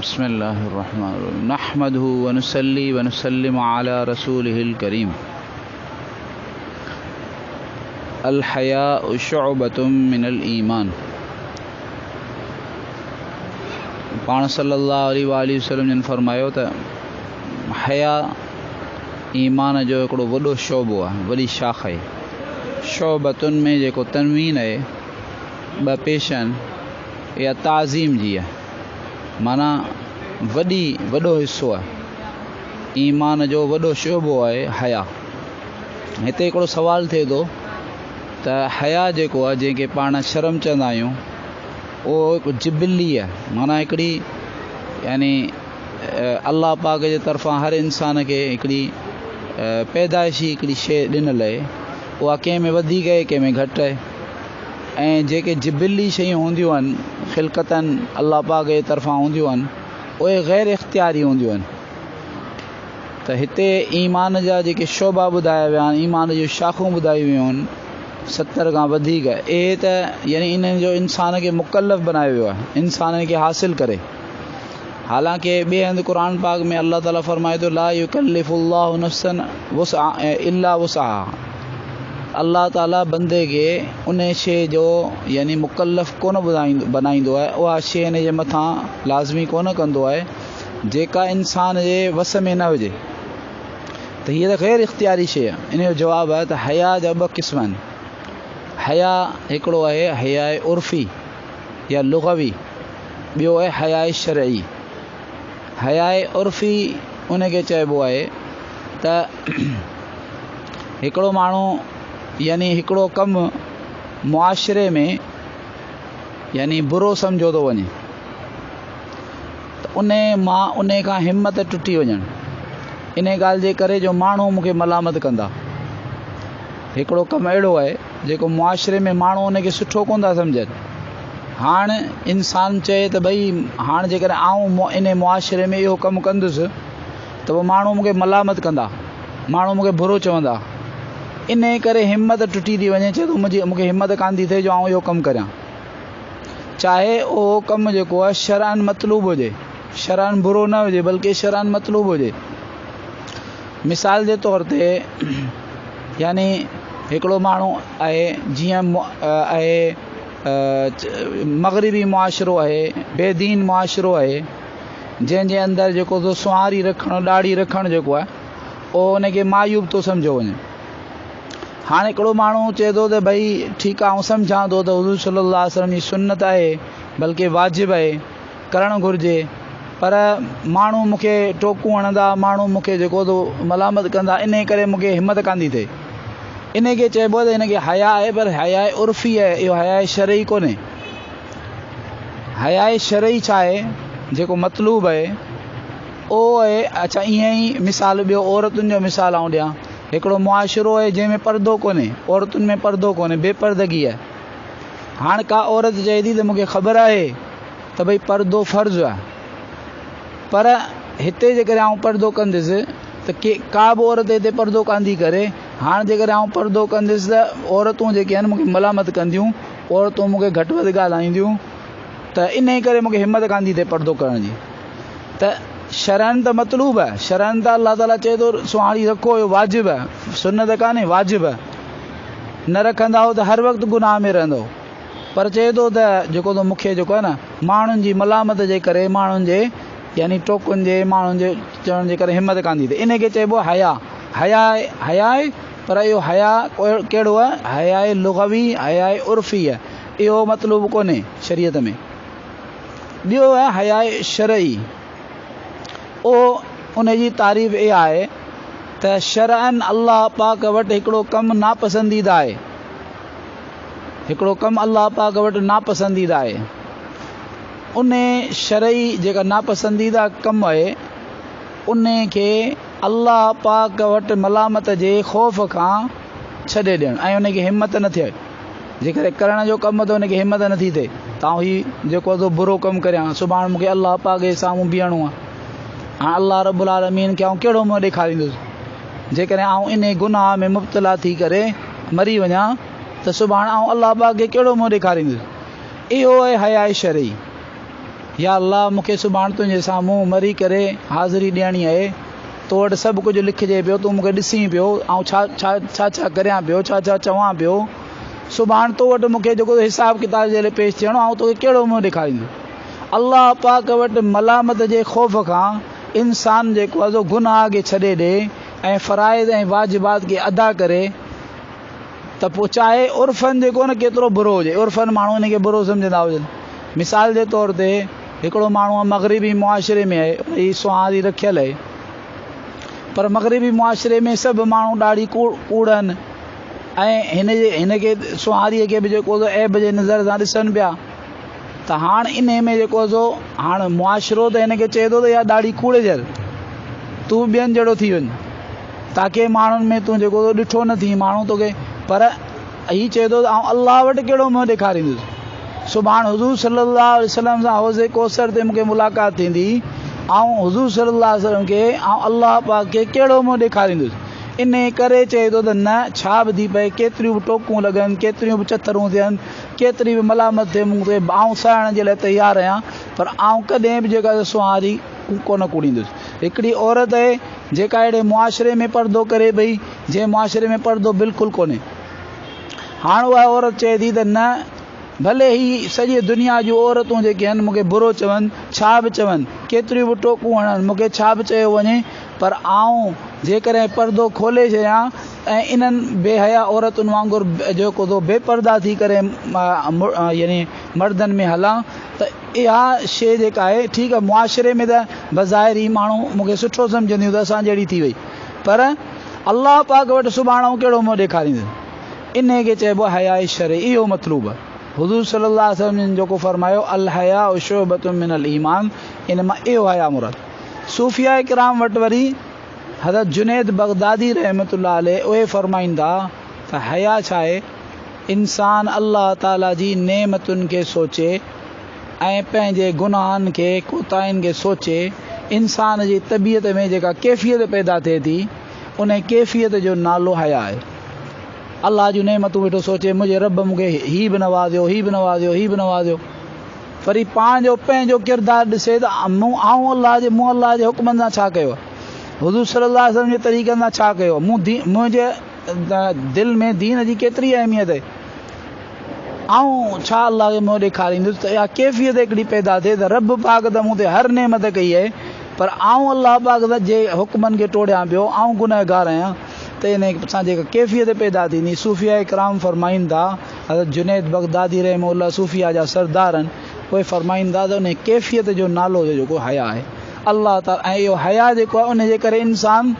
بسم الله الرحمن الرحيم نحمده ونصلي ونسلم على رسوله الڪريم الحياء شعبة من الايمان پاڻ صلي الله عليه واٰله وسلم جن فرمايو ته حيا ايمان جو هڪڙو وڏو شعبو آهي، وڏي شاخ آهي. شعبتن ۾ جيڪو تنوين آهي، ٻه پيش آهن، اها تعظيم جي آهي، معنيٰ وڏي، وڏو حصو آهي. ايمان جو وڏو شعبو آهي حيا. هتي هڪڙو سوال ٿئي ٿو ته حيا جيڪو آهي، جنهن کي پاڻ شرم چوندا آهيون، اهو هڪ جبلي آهي، معنيٰ هڪڙي يعني الله پاڪ جي طرفان هر انسان کي هڪڙي پيدائشي هڪڙي شيء ڏنل آهي، اها ڪنهن ۾ وڌيڪ آهي ڪنهن ۾ گهٽ آهي ۽ جيڪي جبلي شيون هونديون آهن خلقتن الله پاڪ جي طرفان هونديون آهن اهي غير اختياري هونديون آهن. ته هتي ايمان جا جيڪي شعبا ٻڌايا ويا آهن، ايمان جون شاخون ٻڌايون ويون آهن 70 کان وڌيڪ، اهي ته يعني انهن جو انسان کي مڪلف بنايو ويو آهي، انسان ان کي حاصل ڪري. حالانڪه ٻئي هنڌ قرآن پاڪ ۾ الله تعالي فرمائي ٿو لا يڪلف الله نفسا الا وسعها، الله تعالي بندي کي ان شيء جو يعني مڪلف ڪونه بنائيندو آهي، اها شيء ان جي مٿان لازمي ڪونه ڪندو آهي جيڪا انسان جي وس ۾ نه هجي. ته هيء ته غير اختياري شيء آهي. ان جو جواب آهي ته حياء جا ٻه قسم آهن. حياء هڪڙو آهي حياء عرفي يا لغوي، ٻيو آهي حياء شرعي. حياء عرفي ان کي چئبو آهي ته هڪڙو ماڻهو يعني هڪڙو ڪم معاشري ۾ يعني برو سمجهيو ٿو وڃي ته انهي مان انهي کان همت ٽٽي وڃڻ انهي ڳالهه جي ڪري جو ماڻهو مون کي ملامت ڪندا. هڪڙو ڪم اهڙو آهي جيڪو معاشري ۾ ماڻهو ان کي سٺو ڪونه ٿا سمجهن. هاڻ انسان چئي ته ڀئي هاڻ جيڪڏهن آئون انهي معاشري ۾ اهو ڪم ڪندس ته پوء ماڻهو مون کي ملامت ڪندا، ماڻهو مون کي برو چوندا. انهي ڪري همت ٽٽي ٿي وڃي، چئي ٿو مون کي همت ڪانه ٿي ٿئي جو آئون اهو ڪم ڪريان. چاهي اهو ڪم جيڪو آهي شرعاً مطلوب هجي، شرعاً برو نه هجي بلڪه شرعاً مطلوب هجي. مثال جي طور تي يعني هڪڙو ماڻهو آهي جيئن آهي مغربي معاشرو آهي، بي دين معاشرو آهي، جنهن جي اندر جيڪو سو سنواري رکڻ، ڏاڙهي رکڻ جيڪو آهي اهو ان کي معيوب ٿو سمجهيو وڃي. هاڻي هڪڙو ماڻهو چئي ٿو ته ڀئي ٺيڪ آهي آئون سمجهان ٿو ته حضور صلي الله عليه وسلم جي سنت آهي بلڪه واجب آهي ڪرڻ گهرجي پر ماڻهو مون کي ٽوڪون هڻندا، ماڻهو مون کي جيڪو ٿو ملامت ڪندا، انهي ڪري مون کي همت ڪانه ٿي ٿئي. انهي کي چئبو آهي ته هن کي حياء آهي پر حياء عرفي آهي، اهو حياء شرعي ڪونهي. حياء شرعي ڇا آهي؟ جيڪو مطلوب آهي اهو آهي. اڇا ائين ئي مثال ٻيو عورتن جو مثال آئون ڏيان. هڪڙو معاشرو آهي جنهن ۾ پردو ڪونهي، عورتن ۾ پردو ڪونهي، بي پردگي آهي. هاڻ ڪا عورت چئي ٿي ته مون کي خبر آهي ته ڀئي پردو فرض آهي پر هتي جيڪڏهن آئون پردو ڪندس ته ڪي ڪا به عورت هتي پردو ڪانه ٿي ڪري، هاڻ جيڪڏهن آئون پردو ڪندس ته عورتون جيڪي آهن مون کي ملامت ڪنديون، عورتون مون کي گهٽ وڌ ڳالهائينديون ته انهي ڪري مون کي همت ڪانه ٿي ٿئي پردو ڪرڻ جي. ته شرعاً ته مطلوب آهي، شرعاً ته الله تعاليٰ چئي ٿو سهاڙي رکو اهو واجب آهي، سنت ڪانهي واجب آهي، نه رکندائو ته هر وقت گناهه ۾ رهندؤ، پر چئي ٿو ته جيڪو ٿو مون کي جيڪو آهي نه ماڻهن جي ملامت جي ڪري ماڻهن جي يعني ٽوڪن جي ماڻهن جي چوڻ جي ڪري همت ڪانه ٿي ٿئي، انهي کي چئبو آهي حياء، حياء حياء آهي پر اهو حياء ڪهڙو آهي؟ حياء لغوي، حياء عرفي آهي، اهو مطلوب ڪونهي شريعت ۾. ٻيو آهي حياء شرعي، اهو ان جي تعريف اها آهي ته شرعاً الله پاڪ وٽ هڪڙو ڪم ناپسنديده آهي، هڪڙو ڪم الله پاڪ وٽ ناپسنديده آهي، ان شرعي جيڪا ناپسنديده ڪم آهي ان کي الله پاڪ وٽ ملامت جي خوف کان ڇڏي ڏيڻ ۽ ان کي همت نه ٿئي. جيڪڏهن ڪرڻ جو ڪم ته ان کي همت نٿي ٿئي ته آئون هي جيڪو آهي سو برو ڪم ڪريان، سڀاڻ مون کي الله پاڪ جي سامهون بيهڻو آهي، هاڻ الله رب العالمين کي آئون ڪهڙو منهن ڏيکاريندس، جيڪڏهن آئون انهي گناهه ۾ مبتلا ٿي ڪري مري وڃان ته سڀاڻ آئون الله پاڪ کي ڪهڙو منهن ڏيکاريندس. اهو آهي حياء شرعي. يا الله مون کي سڀاڻ تنهنجي سامهون مري ڪري حاضري ڏيڻي آهي، تو وٽ سڀ ڪجهه لکجي پيو، تون مون کي ڏسين پيو، آئون ڇا ڇا ڇا ڇا ڪريان پيو، ڇا ڇا چوان پيو، سڀاڻ تو وٽ مون کي جيڪو حساب ڪتاب جي لاء پيش ٿيڻو آئون توکي ڪهڙو منهن ڏيکاريندس. الله پاڪ وٽ ملامت جي خوف کان انسان جيڪو آهي سو گناهه کي ڇڏي ڏي ۽ فرائض ۽ واجبات کي ادا ڪري ته پوء چاهي عرفن جيڪو نه ڪيترو برو هجي، عرفن ماڻهو ان کي برو سمجهندا هجن. مثال جي طور تي هڪڙو ماڻهو مغربي معاشري ۾ آهي، ان جي سنواري رکيل آهي، پر مغربي معاشري ۾ سڀ ماڻهو ڏاڙهي ڪوڙن ۽ هن جي هن کي سنواريء کي به جيڪو سو عيب جي نظر سان ڏسن پيا ته هاڻ انهي ۾ جيڪو سو هاڻ معاشرو ته هن کي چئي ٿو ته اها ڏاڙهي ڪوڙي ڇڏ، تون ٻين جهڙو ٿي وڃ. تاڪه ماڻهن ۾ تون جيڪو تو ڏٺو نه ٿئين، ماڻهو توکي پر هي چئي ٿو ته آئون الله وٽ ڪهڙو منهن ڏيکاريندس؟ سڀاڻ حضور صلي الله عليه وسلم سان حوض ڪوثر تي مون کي ملاقات ٿيندي، آئون حضور صلي الله عليه وسلم کي، آئون الله پاڪ کي ڪهڙو منهن ڏيکاريندس؟ انهيء ڪري چئي ٿو ته نه، ڇا به ٿي پئي، ڪيتريون به ٽوڪون لڳن، ڪيتريون به چٿرون ٿين، ڪيتري به ملامت ٿئي مون تي، آئون سهڻ جي لاء تيار آهيان، پر آئون ڪڏهن به جيڪا سنواري ڪونه ڪوڙيندس. هڪڙي عورت اهي، جيڪا اهڙي معاشري ۾ پردو ڪري پئي، جنهن معاشري ۾ پردو بلڪل ڪونهي. هاڻ اها عورت چئي ٿي ته نه، ڀلي هي سڄي دنيا جون عورتون جيڪي آهن مون کي برو چون، ڇا به چون، ڪيتريون به ٽوڪون هڻن، مون کي ڇا به چيو وڃي، پر آئون جيڪڏهن پردو کولي ڇڏيان ۽ انهن بي حيا عورتن وانگر جيڪو سو بي پرده ٿي ڪري يعني مردن ۾ هلان ته اها شيء جيڪا آهي ٺيڪ آهي معاشري ۾ ته بظاهر هي ماڻهو مون کي سٺو سمجهنديون ته اسان جهڙي ٿي وئي پر الله پاڪ وٽ سڀاڻ آئون ڪهڙو منهن ڏيکاريندس. انهي کي چئبو آهي حياء شرعي اهو مطلوب آهي. حضور صلي الله عليه وسلم جن جيڪو فرمايو الحياء شعبة من الايمان ان مان اهو حياء مراد. صوفياء ڪرام وٽ وري حضرت جنيد بغدادي رحمة الله عليه اهي فرمائين ٿا ته حياء ڇا آهي؟ انسان الله تعاليٰ جي نعمتن کي سوچي ۽ پنهنجي گناهن کي، ڪوتاهين کي سوچي، انسان جي طبيعت ۾ جيڪا ڪيفيت پيدا ٿئي ٿي، انهي ڪيفيت جو نالو حياء آهي. الله جون نعمتون ويٺو سوچي، منهنجي رب مون کي هي به نوازيو، هي به نوازيو، هي به نوازيو. وري پاڻ جو پنهنجو ڪردار ڏسي ته مون آئون الله جي مون الله جي حڪمن سان ڇا ڪيو آهي؟ حضور صلي الله عليه وسلم جي طريقن سان ڇا ڪيو آهي؟ مون منهنجي دل ۾ دين جي ڪيتري اهميت آهي؟ آئون ڇا الله کي منهن ڏيکاريندس ته اها ڪيفيت هڪڙي پيدا ٿئي ته رب پاڪ ته مون تي هر نعمت ڪئي آهي پر آئون الله پاڪ جي حڪمن کي ٽوڙيان پيو، آئون گنهگار آهيان ته انهي سان جيڪا ڪيفيت پيدا ٿيندي. صوفياء ڪرام فرمائين ٿا، حضرت جنيد بغدادي رحمه الله صوفياء جا سردار آهن، اهي فرمائين ٿا ته انهي ڪيفيت جو نالو جيڪو حياء آهي. الله تعالي ۽ اهو حياء جيڪو آهي ان جي ڪري انسان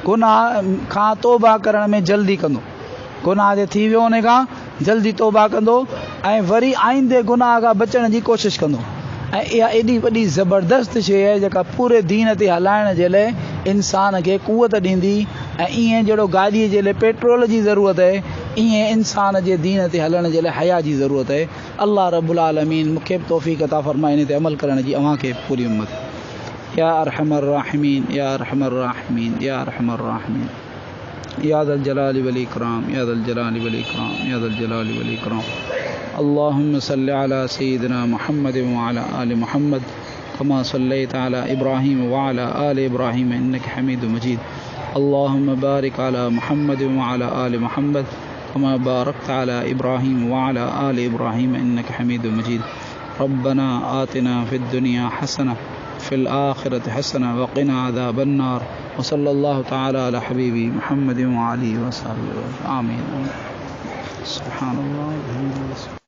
گناهه کان توبه ڪرڻ ۾ جلدي ڪندو، گناهه جي ٿي ويو ان کان جلدي توبه ڪندو ۽ وري آئيندي گناهه کان بچڻ جي ڪوشش ڪندو ۽ اها ايڏي وڏي زبردست شيء آهي جيڪا پوري دين تي هلائڻ جي لاء انسان کي قوت ڏيندي ۽ ائين جهڙو گاڏي جي لاء پيٽرول جي ضرورت آهي ائين انسان جي دين تي هلڻ جي لاء حياء جي ضرورت آهي. الله رب العالمين مون کي به توفيق عطا فرمائي ان تي عمل ڪرڻ جي اوهان کي به پوري امت يا ارحم الراحمين يا ارحم الراحمين يا ارحم الراحمين يا ذا الجلال والاكرام يا ذا الجلال والاكرام يا ذا الجلال والاكرام اللهم صل على سيدنا محمد وعلى آل محمد كما صليت على إبراهيم وعلى آل إبراهيم إنك حميد مجيد اللهم بارك على محمد وعلى آل محمد كما باركت على إبراهيم وعلى آل إبراهيم إنك حميد مجيد ربنا آتنا في الدنيا حسنة في الآخرة حسنة وقنا عذاب النار وصلى الله تعالى على حبيبي محمد وعلي وصحبه آمين سبحان الله.